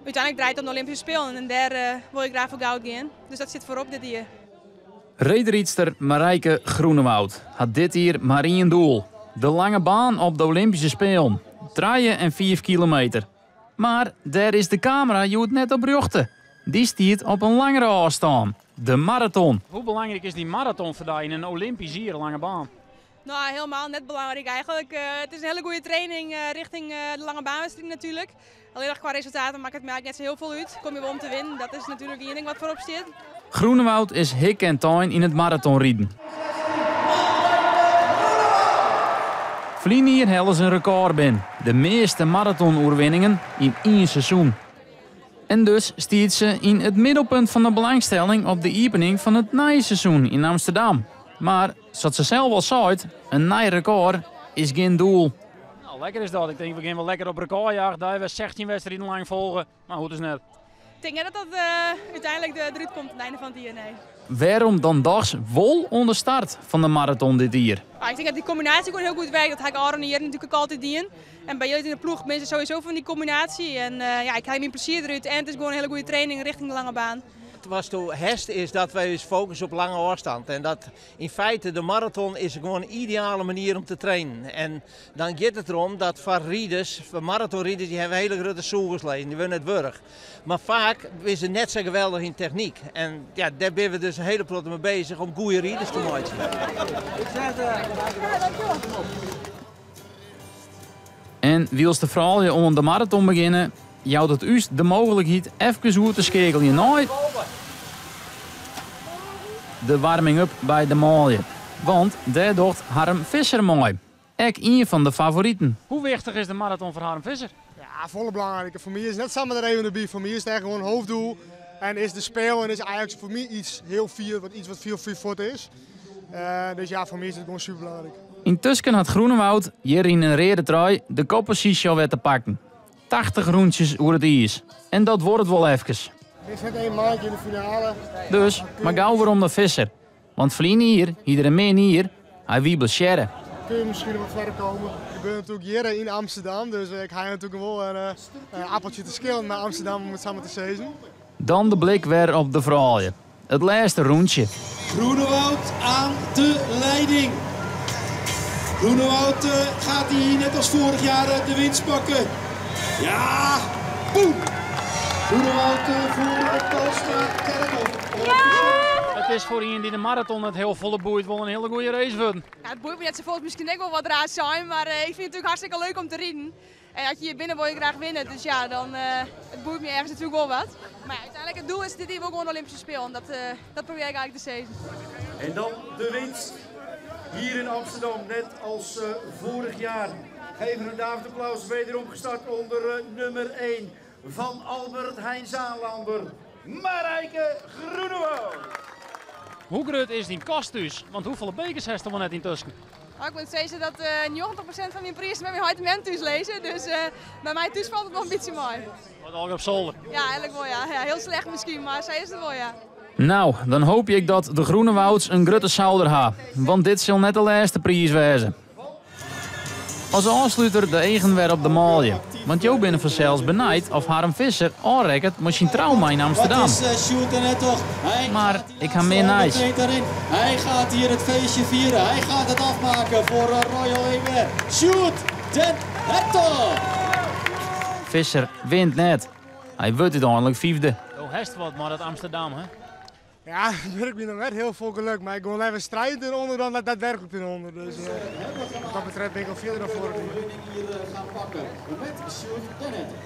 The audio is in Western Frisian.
Uteinlik draait it om de Olympische Spelen en dêr wol ik graach foar goud gean. Dus dat sit foarop dit jier. Reedrydster Marijke Groenewoud hat dit jier mar ien doel, de lange baan op de Olympische Spelen. 3 en 5 kilometer. Mar dêr is de kamera hjoed net op rjochte. Dy stiet op in langere ôfstân, de maraton. Hoe belangryk is dy maraton foar dy yn in Olympysk jier, lange baan? Nou, helemaal net belangryk eigenlijk. It is in hiele goede training richting de lange baanwedstriid natuerlik. Allinnich kwa resultaten makket it my eigentlik net sa hiel folle út. Kom je wol om te winnen, dat is natuerlik ien ding wat foarop stiet. Groenewoud is hik en tein yn it maratonriden. Ferline jier helle se in rekôr bin, de measte maratonoerwinningen yn ien seizoen. En dus stiet se yn it middelpunt fan de belangstelling op de iepening fan it nije seizoen yn Amsterdam. Mar, sa't se sels al seit, in nij rekôr is gjin doel. Nou, lekker is dat. Ik tink we gean wol lekker op rekôrjacht. Dêr wer 16 wedstriden lang folge. Mar hoe't is net. Ik tink net dat dat úteinlik derút komt oan it ein fan it jier, nee. Wêrom dan dochs wol oan de start fan de maraton dit jier? Ik tink dat dy kombinaasje gewoan hiel goed werkt. Dat ha ik ôfrûne jierren natuerlik altyd dien. En by jullie yn de ploech binne se sowieso fan dy kombinaasje. En ja, ik helje myn plezier derút en it is gewoan in hiele goede training richting de lange baan. Watsto hast is dat wy ús fokusje op lange ôfstân. En dat yn feite de maraton is gewoan in ideale manier om te trainen. En dan giet it derom dat foar riders, foar maratonriders, dy hawwe hiele grutte sûgers lizzen, dy wurde net wurch. Mar faak binne se net sa geweldich yn technyk. En ja, dêr binne we dus in hiele protte mei bezich om goede riders te meitsjen. En wylst de froulju oan de maraton begjinne, jout it ús de mooglikheid efkes oer te skeakeljen nei de warming-up by de manlju. Want dêr docht Harm Visser mei. Ek ien fan de favoriten. Hoe wichtich is de maraton foar Harm Visser? Ja, folle belangriker. Foar my is it net samar der even derby. Foar my is it echt gewoan hoofddoel. En is de Spelen is eigentlik foar my iets hiel fier, wat iets wat hiel fier fuort is. Dus ja, foar my is it gewoan super belangryk. Yntusken hat Groenewoud hjir yn in reade trui de kopposysje alwer te pakken. 80 rûntsjes oer it iis. En dat duorret wol efkes. Dit is net één maandje yn de finale. Dus mar gau werom nei Visser. Want ferline jier hie er in min jier, hy wie blessearre. Kun je misschien wat verder komen. Ik ben natuurlijk hjir yn Amsterdam, dus ik ha natuerlik wol in appeltje te skillen mei Amsterdam om it sa mar te sizzen. Dan de blik wer op de froulju. It lêste rûntsje. Groenewoud aan de leiding. Groenewoud gaat hier net als vorig jaar de winst pakken. Ja, boem! Groenewoud voor Talsma Kerkhoff. It is foar ien dy't de maraton net hiel folle boeit wol in hiele goede race wurden. Ja, it boeit my net safolle, miskien ek wol wat raar sein, mar ik fyn it natuerlik hartstikke leuk om te riden. En as je hjir binne, wolle je graach winne. Dus ja, dan it boeit my ergens natuerlik wol wat. Mar ja, úteinlik it doel is dit jier wol gewoan de Olympische Spelen. Dat, dat probearje ik eigentlik te sizzen. En dan de winst hier in Amsterdam, net als vorig jaar. Geef een daverend applaus, wederom gestart onder nummer 1 van Albert Heijn Zaanlander, Marijke Groenewoud. Hoe grut is dyn kast thús? Want hoefolle bekers hast der wol net yntusken? Ik moat sizze dat 90% fan myn prizen by myn heit en mem thús lizze. Dus by my thús falt it noch in bytsje mei. Wat al op solder? Ja, eigentlik wol ja. Ja, hiel slecht miskien, mar sa is it wol ja. Nou, dan hoopje ik dat de Groenewouds in grutte souder ha, want dit sil net de lêste priis wêze. As ôfsluter de eagen wer op de manlju. Want jo binne fansels benijd oft Harm Visser ôfrekket mei syn trauma yn Amsterdam. Mar ik ha mear nijs. Hy gaat hier it feestje fiere. Hy gaat it afmaken foar Royal Ewer. Sjoerd den Hertog! Visser wint net. Hy wurdt úteinlik fyfde. Do hast wat mei dat Amsterdam, hè? Ja, it wurk my noch net hiel folle geluk, mar ik gean leaver strijd ten ûnder dan daadwerkelijk ten ûnder. Dus wat dat betreft bin ik al fierder dan foarich jier. Gaan pakken met Sjoerd den Hertog.